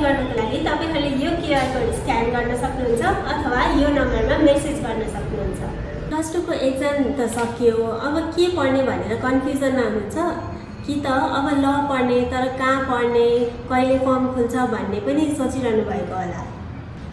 गर्नको लागि तपाईहरुले यो क्यूआर कोड स्क्यान गर्न सक्नुहुन्छ अथवा यो नम्बरमा मेसेज गर्न सक्नुहुन्छ। प्लस 2 को एक्जाम त सकियो, अब के पढ्ने भनेर कन्फ्युजनमा हुनुहुन्छ कि त अब ल पढ्ने तर कहाँ पढ्ने, कहिले फर्म खुल्छ भन्ने पनि सोचिरहनु भएको होला।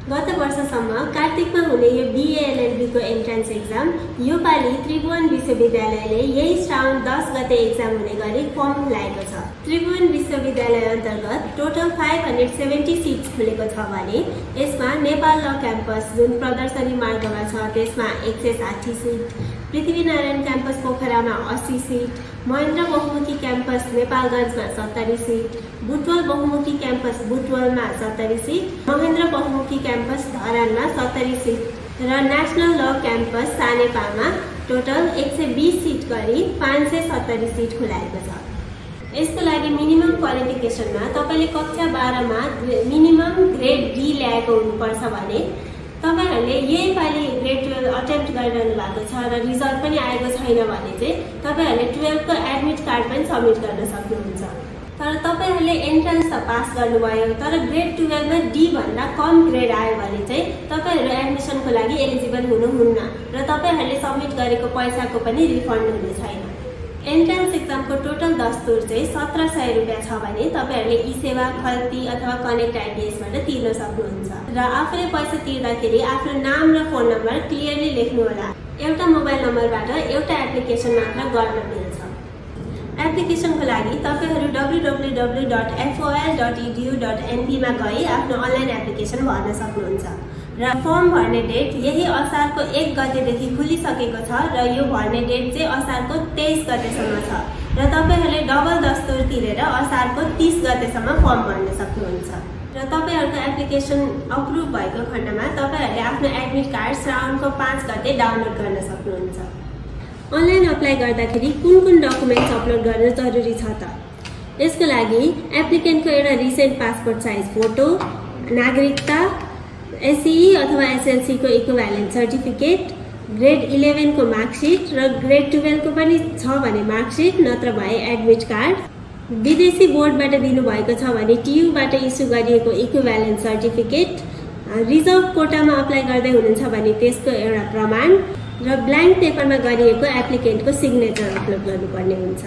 गत वर्षसम्म कार्तिकमा हुने यो बीए एलएलबी को एन्ट्रान्स एक्जाम यो पालि त्रिभुवन विश्वविद्यालयले यही श्रावण 10 गते एक्जाम हुने गरी फर्म खुलाएको छ। त्रिभुवन विश्वविद्यालय अन्तर्गत टोटल 570 सिट्स खुलेको छ भने यसमा नेपाल ल क्याम्पस जुन प्रदर्शनी मार्गमा छ त्यसमा 160 सिट, पृथ्वीनारायण क्याम्पस पोखरामा 80 सिट, महेन्द्र बहुमुखी क्याम्पस नेपालगञ्जमा 70 सिट, बुटवल बहुमुखी क्याम्पस बुटवलमा 70 सिट, महेन्द्र बहुमुखी क्याम्पस धरानमा 70 सिट र नेशनल ल क्याम्पस सानेपामा टोटल 120 सिट गरी 570 सिट खुलाएको छ। यसको लागि मिनिमम क्वालिफिकेसनमा तपाईले कक्षा 12 मा मिनिमम ग्रेड डी ल्याएको हुनुपर्छ भने तपाईहरुले यही पालि ग्रेड 12 अटेम्प्ट गरिरहनु भएको छ र रिजल्ट पनि आएको छैन भने चाहिँ तपाईहरुले 12 को एडमिट कार्ड पनि सबमिट गर्न सक्नुहुन्छ। तर तपाईहरुले एन्ट्रान्स त पास गर्नुभयो तर ग्रेड 12 मा डी भन्दा कम ग्रेड आयो भने चाहिँ तपाईहरु एडमिसनको लागि एलिजिबल हुनुहुन्न र तपाईहरुले सबमिट गरेको पैसाको पनि रिफन्ड हुने छैन। एन्ट्रान्स एक्जामको टोटल दस्तुर चाहिँ 1700 रुपैयाँ छ भने तपाईहरुले ई-सेवा, खल्ती अथवा कनेक्ट आइडिएसबाट तिर्न सक्नुहुन्छ र आफूले पैसा तिर्दाखेरि आफ्नो नाम र फोन नम्बर क्लियरली लेख्नु होला। एउटा मोबाइल नम्बरबाट एउटा एप्लिकेसन मात्र गर्न मिल्छ। एप्लिकेसनको लागि तपाईहरु www.fol.edu.np मा गई आफ्नो अनलाइन एप्लिकेसन भर्न सक्नुहुन्छ र फर्म भर्ने डेट यही असारको 1 गतेदेखि खुलिसकेको छ र यो भर्ने डेट चाहिँ असारको 23 गतेसम्म छ र तपाईहरुले डबल दस्तुर तिरेर असारको 30 गतेसम्म फर्म भर्न सक्नुहुन्छ र तपाईहरुको एप्लिकेसन अप्रुभ भएको खण्डमा तपाईहरुले आफ्नो एडमिट कार्ड श्रावणको 5 गते डाउनलोड गर्न सक्नुहुन्छ। अनलाइन अप्लाई गर्दाखेरि कुन डकुमेन्ट्स अपलोड गर्न जरुरी छ त? यसको लागि एप्लिकेन्टको एउटा रिसेन्ट पासपोर्ट साइज फोटो, नागरिकता, एसई अथवा एसएलसी को इक्विभ्यालेन्ट सर्टिफिकेट, ग्रेड 11 को मार्कसिट र ग्रेड 12 को पनि छ भने मार्कसिट नत्र भए एडमिट कार्ड, विदेशी बोर्डबाट दिनुभएको छ भने टियुबाट इस्यु गरिएको इक्विभ्यालेन्ट सर्टिफिकेट, रिजर्भ कोटामा अप्लाई गर्दै हुनुहुन्छ भने त्यसको एउटा प्रमाण र ब्ल्याङ्क पेपरमा गरिएको एप्लिकेन्टको सिग्नेचर अपलोड गर्नुपर्ने हुन्छ।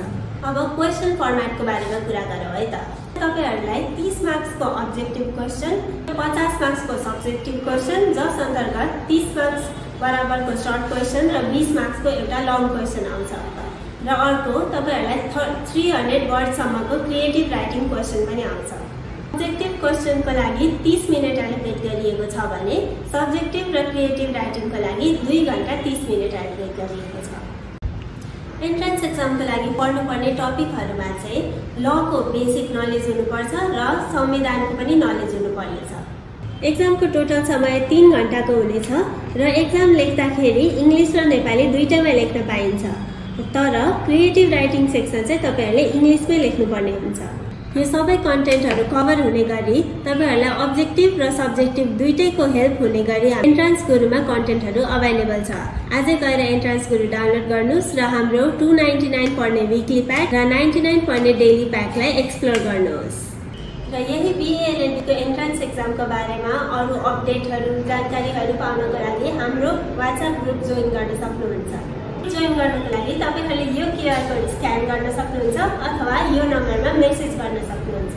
अब क्वेशन फर्मेटको बारेमा कुरा गरौँ है त। तपाईहरुलाई 30 मार्क्सको अब्जेक्टिभ क्वेशन, 50 मार्क्सको सब्जेक्टिभ क्वेशन जस अन्तर्गत 30 मार्क्स बराबरको सर्ट क्वेशन र 20 मार्क्सको एउटा लङ क्वेशन आउँछ र अर्को तपाईहरुलाई 300 वर्डसम्मको क्रिएटिभ राइटिङ क्वेशन पनि आउँछ। अब्जेक्टिभ क्वेशनको लागि 30 मिनेट एलोकेट गरिएको छ भने सब्जेक्टिभ र क्रिएटिभ राइटिङको लागि 2 घण्टा 30 मिनेट एलोकेट गरिएको छ। एन्ट्रान्स एक्जामको लागि पढ्नुपर्ने टपिकहरुमा चाहिँ लको बेसिक नलेज हुनुपर्छ र संविधानको पनि नलेज हुनुपर्नेछ। एक्जामको टोटल समय 3 घण्टाको हुनेछ र एक्जाम लेख्दाखेरि इंग्लिश र नेपाली दुईटैमा लेख्न पाइन्छ तर क्रिएटिभ राइटिङ सेक्सन चाहिँ तपाईहरुले इंग्लिशमै लेख्नुपर्ने हुन्छ। यो सबै कन्टेन्टहरु कभर हुने गरी तपाईहरुलाई अब्जेक्टिभ र सब्जेक्टिभ दुईटैको हेल्प हुने गरी एन्ट्रान्स गुरुमा कन्टेन्टहरु अवेलेबल छ। आजै गएर एन्ट्रान्स गुरु डाउनलोड गर्नुस् र हाम्रो 299 पर्ने वीकली प्याक र 99 पर्ने डेली प्याकलाई एक्सप्लोर गर्नुहोस्। र यही बीए एलएलबी को एन्ट्रान्स एक्जामको बारेमा अरु अपडेटहरु जानकारीहरु पाउनको लागि हाम्रो WhatsApp ग्रुप जोइन गर्न सक्नुहुन्छ। जोइन गर्नको लागि तपाईहरुले यो क्यूआर कोड स्क्यान गर्न सक्नुहुन्छ अथवा यो नम्बरमा मेसेज गर्न सक्नुहुन्छ।